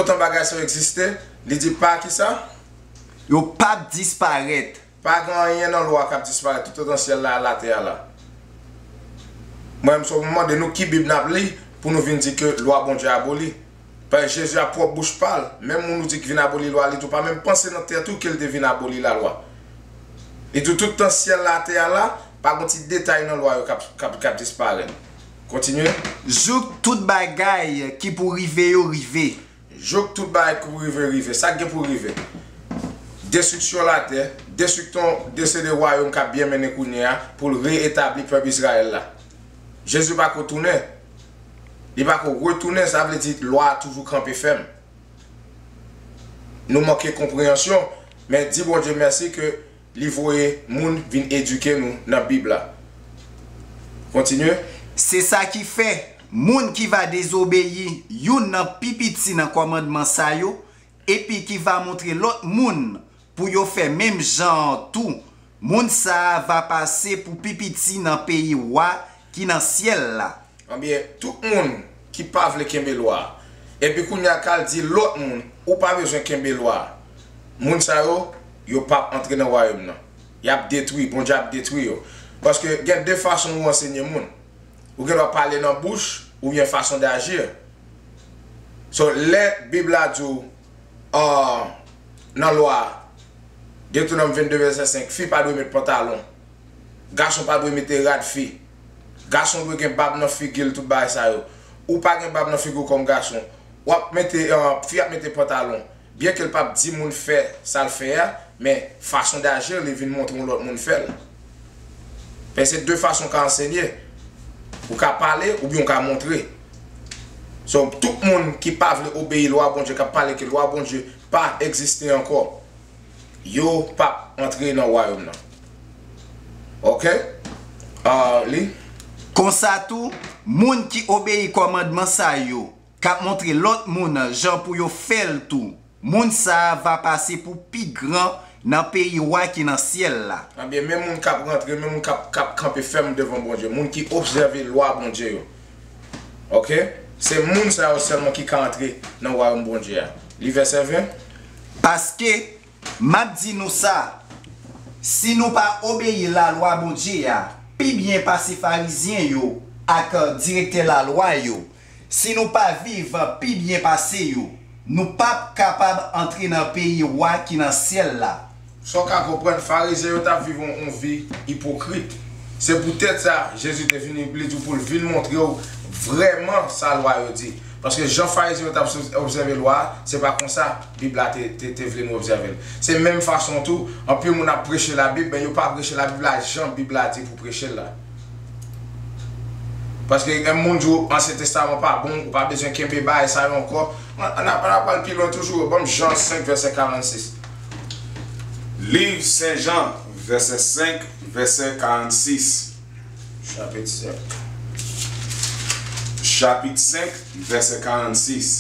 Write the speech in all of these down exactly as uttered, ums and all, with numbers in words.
Toutotan bagay sa yo egziste, li di pa kisa? Yo p ap disparèt. Pa gen anyen nan lwa k ap disparèt toutotan syèl la, latè a la. Mwen menm, si w mande nou ki Bib n ap li pou nou vin di ke lwa Bondye aboli. Paske Jezi a pwòp bouch pa l, menm moun ou di ki vin aboli lwa, li tou pa menm panse nan tèt ou ke l te vin aboli lalwa. Li tou, tout tan syèl la, tè a la, pa gon ti detay nan lwa yo k ap, k ap, k ap disparèt. Kontinye. Jouk tout bagay ki pou rive yo rive. Jouk tout bagay ki pou rive rive. Sa k gen pou rive? Destriksyon latè, destriksyon de se de wayòm k ap byen mennen kounye a pou l reetabli pèp Izrayèl la. Jezi pa ko tounen. Li pa ko retounen, sa vle di lwa a toujou kanpe fèm. Nou manke konpreyansyon, men di Bondye mèsi ke li voye moun vin edike nou nan Bib la. Kontinye. Se sa ki fè, moun ki va dezobeyi youn nan pi piti nan kòmandman sa yo, epi ki va montre lòt moun pou yo fè menm jan an tou, moun sa a va pase pou pi piti nan peyi Wa ki nan syèl la. Ebyen, tout moun ki pa vle kenbe lwa a, epi kounye a k al di lòt moun, ou pa bezwen kenbe lwa a, moun sa yo, yo p ap antre nan wayòm nan. Y ap detwi, Bondye ap detwi yo. Paske gen de fason ou ansenye moun. Ou gen dwa pale nan bouch, oubyen fason dajir. So, lè Bib la di w, ah, nan lwa a, Detewonòm vennde vèsè senk, fi pa dwe met pantalon. Gason pa dwe mete rad fi. Gason dwe gen bab nan figi l, tout bagay sa yo. Ou pa gen bab nan figi w kòm gason. W ap mete, ah, fi ap mete pantalon. Byenke l p ap di moun fè sa l fè a, men fason dajir li vin montre yon lòt moun fè l. Paske se de fason w ka ansenye. Ou ka pale oubyen w ka montre. So, tout moun ki pa vle obeyi lwa Bondye, k ap pale ke lwa Bondye pa egziste ankò, yo p ap antre nan wayòm nan. Oke? Ah, li. Konsa tou, moun ki obeyi kòmandman sa yo, k ap montre lòt moun jan pou yo fè l tou, moun sa a va pase pou pi gran nan peyi Wa ki nan syèl la. Ebyen, men moun k ap rantre, men moun k ap, k ap kanpe fèm devan Bondye, moun ki obsève lwa Bondye yo. Oke? Se moun sa yo sèlman ki ka antre nan wayòm Bondye a. Li vèsè ven. Paske, m ap di nou sa, si nou pa obeyi lalwa Bondye a pi byen pase Farizyen yo ak direktè lalwa yo, si nou pa viv pi byen pase yo, nou p ap kapab antre nan peyi Wa ki nan syèl la. Sa w ka konprann, Farizyen yo t ap viv yon, yon vi ipokrit. Se poutèt sa, Jezi te vini, li di w pou l vin montre w vrèman sa lwa yo di. Paske jan Farizyen yo t ap obsève lwa a, se pa konsa Bib la te, te, te vle nou obsève l. Se menm fason tou, anpil moun ap preche Labib, men yo pa preche Labib la jan Bib la di pou preche l la. Paske yon moun di w Ansyen Testaman pa bon, ou pa bezwen kenbe bagay sa yo ankò. Ann, ann, ann pral pi lwen toujou, ban m Jan senk, vèsè karannsis. Liv Sen Jan, vèsè senk, vèsè karannsis. Chapit senk. Chapit senk, vèsè karannsis.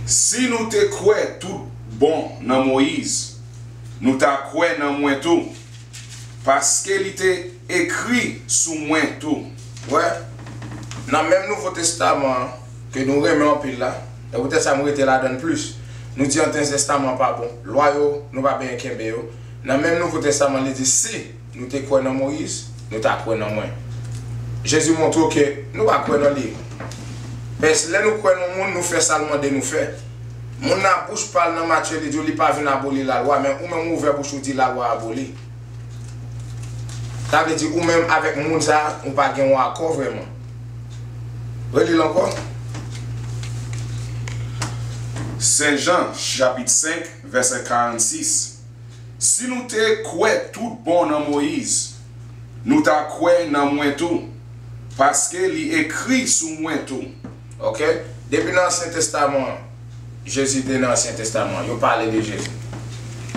Si nou te kwè tout bon nan Moyiz, nou ta kwè nan mwen tou, paske li te ekri sou mwen tou. Wè, nan menm Nouvo Testaman an, ke nou renmen anpil la, e poutèt sa m rete ladan l plis. Nou di Ansyen Testaman pa bon. Lwa yo, nou pa benyen kenbe yo. Nan menm Nouvo Testaman, li di, si nou te kwè nan Moyiz, nou ta kwè nan mwen. Jezi montre w ke nou pa kwè nan li. Paske lè nou kwè nan moun, nou fè sa l mande nou fè. Moun nan bouch pa l nan Matye, li di w li pa vin aboli lalwa, men ou menm ou ouvè bouch ou di lalwa aboli. Sa vle di ou menm avèk moun sa a, ou pa gen yon akò vrèman. Reli l ankò. Sen Jan, chapit senk, vèsè karannsis. Si nou te kwè tout bon nan Moyiz, nou ta kwè nan mwen tou, paske li ekri sou mwen tou. Oke? Depi nan Ansyen Testaman an, Jezi te nan Ansyen Testaman an, yo pale de Jezi.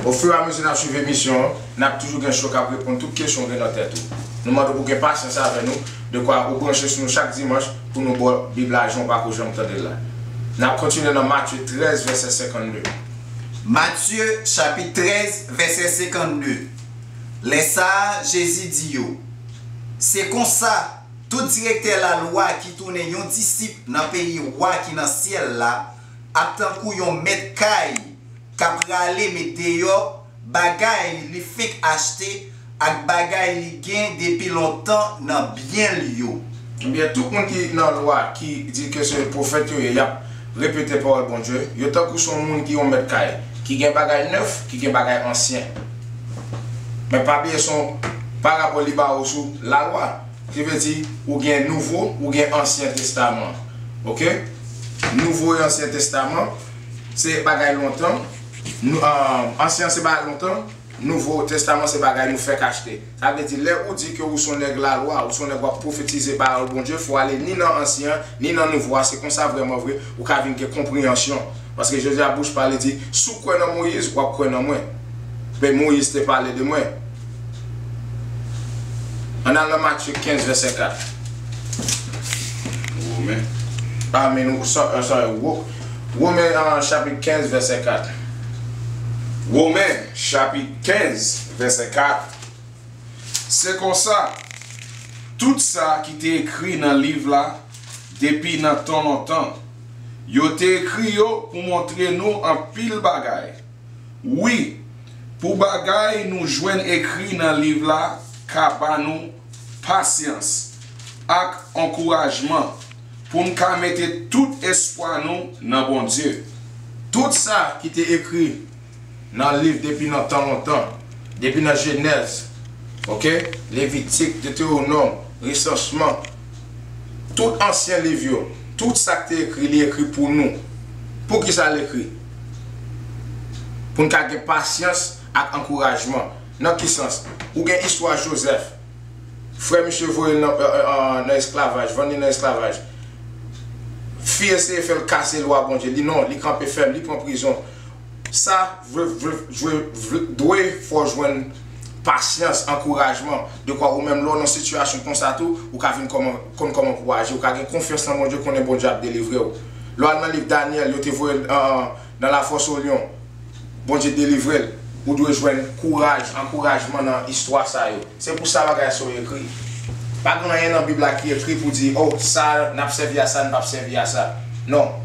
Ofiramizi n ap swiv emisyon an, n ap toujou gen cho k ap reponn tout kesyon w gen nan tèt ou. Nou mande w pou w gen pasyans avè nou, dekwa ou branche sou nou chak dimanch pou nou ba w Bib la jan w pa ko janm tande l la. N ap kontinye nan Matye trèz, vèsè senkannde. Matye, chapit trèz, vèsè senkannde. Lè sa a, Jezi di yo, se konsa, tout direktè lalwa ki tounen yon disip nan peyi Wa ki nan syèl la, ap tankou yon mèt kay k ap rale met deyò bagay li fenk achte ak bagay li gen depi lontan nan byen l yo. Ebyen, tout moun ki nan lwa, ki di ke se pwofèt yo ye, y ap repete pawòl Bondye, yo tankou se yon moun ki yon mèt kay, ki gen bagay nèf, ki gen bagay ansyen. Men pa bliye se yon parabòl li ba ou sou lalwa. Ki vle di, ou gen Nouvo, ou gen Ansyen Testaman. Oke? Nouvo e Ansyen Testaman, se bagay lontan. Nou, ah, Ansyen an se bagay lontan. Nouvo Testaman se bagay nou fèk achte. Sa vle di, lè ou di ke ou se yon nèg lalwa, ou se yon nèg w ap pwofetize pawòl Bondye, fò w ale ni nan Ansyen an, ni nan Nouvo a. Se konsa vrèman vre, ou ka vin gen konpreyansyon. Paske Jezi a bouch pa li di, si w kwè nan Moyiz, w ap kwè nan mwen. Men Moyiz te pale de mwen. Ann al nan Matye kenz, vèsè kat. Women. Amen. Sorry, sorry. Wo-, Women, ah, chapit kenz, vèsè kat. Women, chapit kenz, vèsè kat. Se konsa, tout sa ki te ekri nan liv la, depi nan tan lontan, yo te ekri yo pou montre nou anpil bagay. Wi, pou bagay nou jwenn ekri nan liv la ka ba nou pasyans ak ankourajman pou n ka mete tout espwa nou nan Bondye. Tout sa ki te ekri nan liv depi nan tan lontan, depi nan Jenèz, oke, Levitik, Detewonòm, Resansman, tout ansyen liv yo, tout sa k te ekri, li ekri pou nou. Poukisa l ekri? Pou n ka gen pasyans ak ankourajman. Nan ki sans? Ou gen istwa Jozèf. Frè misye voye l nan, nan esklavaj, vann li nan esklavaj. Fi eseye fè l kase lwa Bondye. Li non, li kanpe fèm, li pran prizon. Sa vle, vle, vle, vle, dwe fè w jwenn pasyans, ankourajman. Dekwa ou menm, lè w nan sitiyasyon konsa tou, ou ka vin kòman, konn kòman pou w aji. Ou ka gen konfyans nan Bondye, konnen Bondye ap delivre w. Lè w al nan liv Danyèl, yo te voye l nan lafòs o lyon. Bondye delivre l. Ou dwe jwenn kouraj, ankourajman nan istwa sa yo. Se pou sa bagay sa yo ekri. Pa gen anyen nan Bib la ki ekri pou di, oh, sa, n ap sèvi a sa, n p ap sèvi a sa. Non.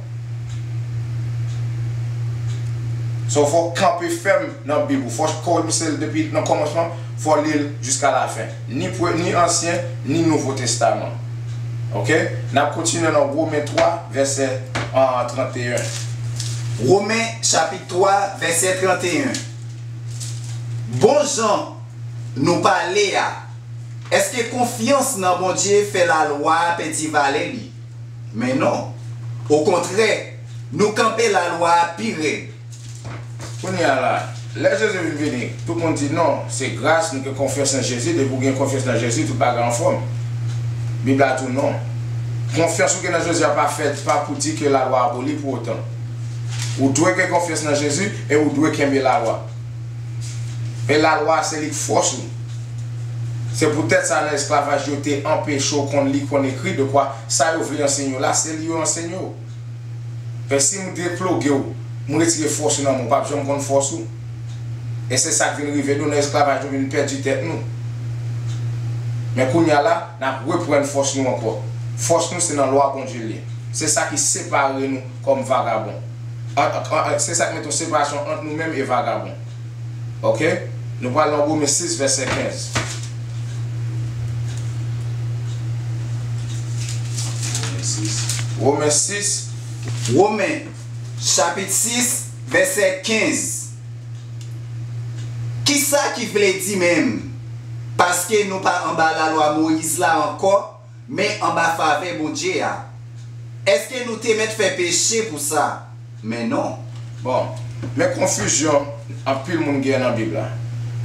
So, fò w kanpe fèm nan Bib ou. Fò w kòmanse l depi nan kòmansman, fò w li l jiska lafen. Ni pre-, ni Ansyen, ni Nouvo Testaman. Oke? N ap kontinye nan Women twa, vèsè, ah, trannteyen. Women, chapit twa, vèsè trannteyen. Bon jan nou pale a, èske konfyans nan Bondye fè lalwa a pèdi valè li? Men non. Okontrè, nou kanpe lalwa a pi rèd. Kounye a la, lè Jezi vin vini, tout moun di, non, se gras, nou gen konfyans nan Jezi, depi w gen konfyans nan Jezi, tout bagay anfòm. Bib la di w non. Konfyans ou gen nan Jezi a pa fè, pa pou di ke lalwa aboli pou otan. Ou dwe gen konfyans nan Jezi e ou dwe kenbe lalwa. E lalwa a se li k fòs ou. Se poutèt sa nan esklavaj yo te anpeche w konn li, konn ekri, dekwa sa yo vle anseye w la, se li yo anseye w. E si m deploge w, m retire fòs ou nan men w, w p ap janm konn fòs ou. E se sa k vin rive nou nan esklavaj, nou vin pèdi tèt nou. Men kounye a la, n ap reprann fòs nou ankò. Fòs nou se nan lwa Bondye l ye. Se sa ki separe nou kòm vagabon. Ant, ant, ant, se sa k mete yon separasyon ant nou menm e vagabon. Oke? Nou pral nan Women sis, vèsè kenz. Women sis. Women sis. Women, chapit sis, vèsè kenz. Kisa ki vle di menm? Paske nou pa anba lalwa Moyiz la ankò, men anba favè Bondye a. Èske nou te mèt fè peche pou sa? Men non. Bon, men konfizyon anpil moun gen nan Bib la.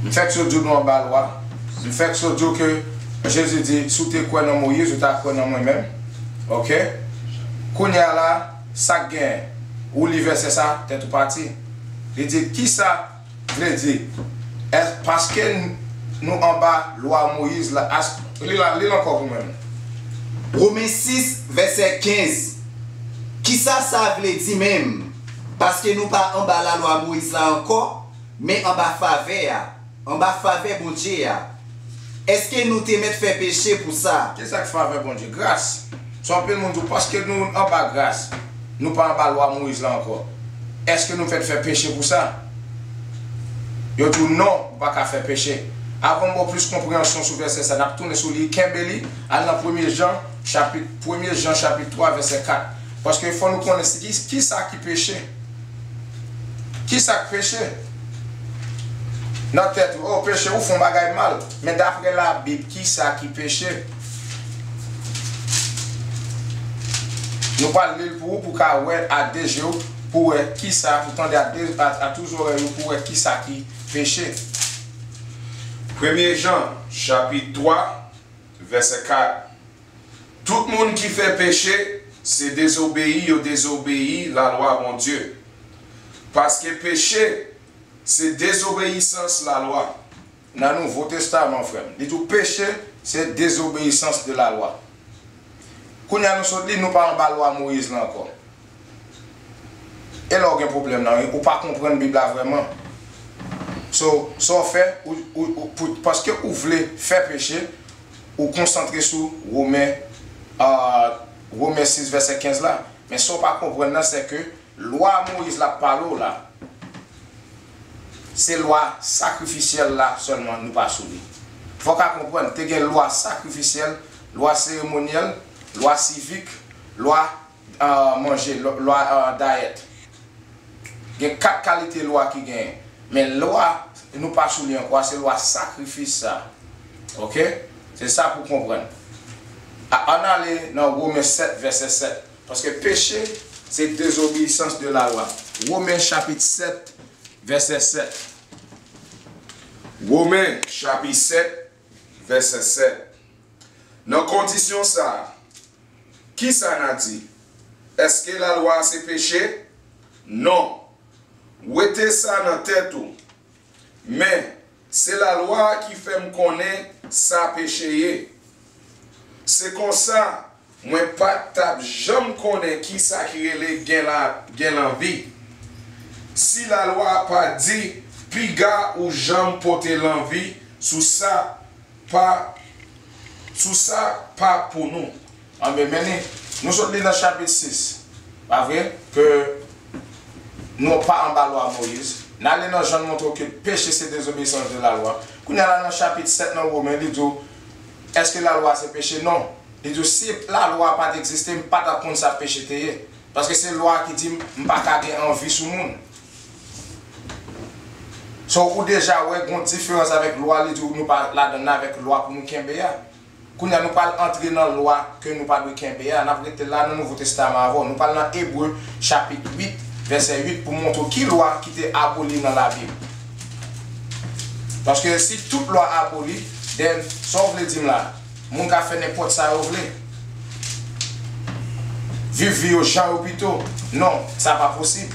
M fèk sot di w nou anba lwa. M fèk sot di w ke Jezi di, si w te kwè nan Moyiz, ou ta kwè nan mwen menm. Oke? Kounye a la, sa k gen? Ou li vèsè sa, tèt ou pati. Li di, kisa vle di, èske paske n-, nou anba lwa Moyiz la, as-, li la, li la ankò pou mwen. Women sis, vèsè kenz. Kisa sa vle di menm? Paske nou pa anba lalwa Moyiz la ankò, men anba favè a, anba favè Bondye a. Èske nou te mèt fè peche pou sa? Kisa k favè Bondye? Gras. Sa anpil moun di w, paske nou anba gras. Nou pa anba lwa Moyiz la ankò. Èske nou fèt fè peche pou sa? Yo di w non, ou pa ka fè peche. Avan m ba w plis konpreyansyon sou vèsè sa, n ap tounen sou li, kenbe li, al nan premye Jan, chapit, premye Jan, chapit twa, vèsè kat. Paske fò nou konnen si ki, ki sa ki peche. Ki sa k peche? Nan tèt ou, oh, peche, ou fè yon bagay mal. Men daprè Labib, ki sa ki peche? Nou pral li l pou ou, pou w ka wè ak de je w, pou w wè ki sa, pou w tande ak de, ak, ak tout zòrèy ou, pou w wè ki sa ki peche. Premye Jan, chapit twa, vèsè kat. Tout moun ki fè peche, se dezobeyi yo dezobeyi lalwa Bondye. Paske peche, se dezobeyisans lalwa. Nan Nouvo Testaman, frè m, li di w peche, se dezobeyisans de lalwa. Kounye a nou sot li, nou pa anba lwa Moyiz la ankò. E la w gen pwoblèm nan, wi. Ou pa konprann Bib la vrèman. So, sa w fè, ou, ou, ou, pou, paske ou vle fè peche, ou konsantre sou Women, ah, Women sis vèsè kenz la. Men sa w pa konprann nan, se ke lwa Moyiz la ap pale w la, se lwa sakrifisyèl la sèlman nou pa sou li. Fò w ka konprann, te gen lwa sakrifisyèl, lwa seremonyèl, lwa sivik, lwa ah, manje, lwa, lwa, ah, dayèt. Gen kat kalite lwa ki genyen. Men lwa, nou pa sou li ankò, se lwa sakrifis sa. Oke? Se sa pou konprann. A, ann ale nan Women sèt, vèsè sèt. Paske peche, se dezobeyisans de la lwa. Women chapit sèt, vèsè sèt. Women chapit sèt, vèsè sèt. Nan kondisyon sa a, ki sa n a di? Èske lalwa a se peche? Non. Wete sa nan tèt ou. Men, se lalwa a ki fè m konnen sa peche ye. Se konsa, mwen pa t ap janm konnen ki sa ki rele gen la, gen lanvi. Si lalwa a pa di, piga ou janm pote lanvi sou sa pa, sou sa pa pou nou. Anben, men li, nou sot li nan chapit sis. Pa vre? Ke nou pa anba lwa Moyiz. N ale nan Jan, montre w ke peche se dezobeyisans de la lwa. Kounye a la nan chapit sèt nan Women, li di w, èske lalwa se peche? Non. Li di w, si lalwa a pa t egziste, m pa t ap konn sa peche te ye. Paske se lwa a ki di m, m pa ka gen anvi sou moun. So, ou deja wè, gen yon diferans avèk lwa, li di w, nou pa ladan l avèk lwa pou nou kenbe a. Kounye a, nou pral antre nan lwa ke nou pa dwe kenbe a. N ap rete la nan Nouvo Testaman avè w. Nou pral nan Ebre, chapit uit, vèsè uit, pou montre w ki lwa ki te aboli nan Labib. Paske si tout lwa aboli, then, sa w vle di m la? Moun ka fè nenpòt sa yo vle. Viv vi yo jan yo pito. Non, sa pa posib.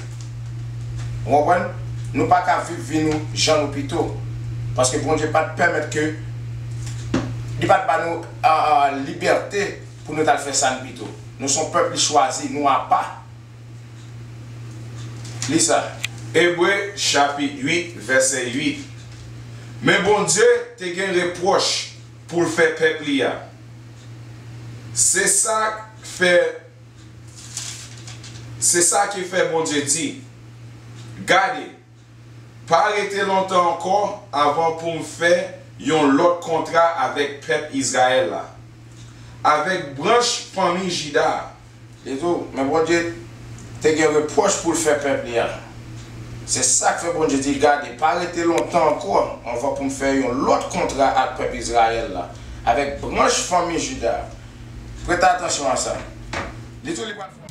Ou konprann? Nou pa ka viv vi nou jan nou pito. Paske Bondye pa t pèmèt ke, li pa t ba nou, a, a, libète pou nou t al fè sa n pito. Nou se yon pèp li chwazi, nou apa. Li sa. Ebre, chapit uit, vèsè uit. Men Bondye te gen repwòch pou l fè pèp li a. Se sa k fè, se sa ki fè Bondye di, gade, pa rete lontan ankò avan pou m fè yon lòt kontra avèk pèp Izrayèl la, avèk branch fanmi Jida a. Li di w, men Bondye te gen repwòch pou l fè pèp li a. Se sa k fè Bondye di, gade, pa rete lontan ankò anvan pou m fè yon lòt kontra ak pèp Izrayèl la, avèk branch fanmi Jida a. Prete atansyon a sa. Li di w li pral fè